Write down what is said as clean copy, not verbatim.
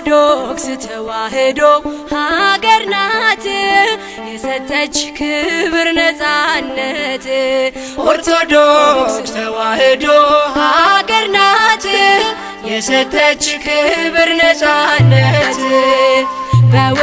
ኦርቶዶክስ ተዋሕዶ ሀገር ናት የሰጠች ክብር ነፃነት። ኦርቶዶክስ ተዋሕዶ ሀገር ናት የሰጠች ክብር ነፃነት። በው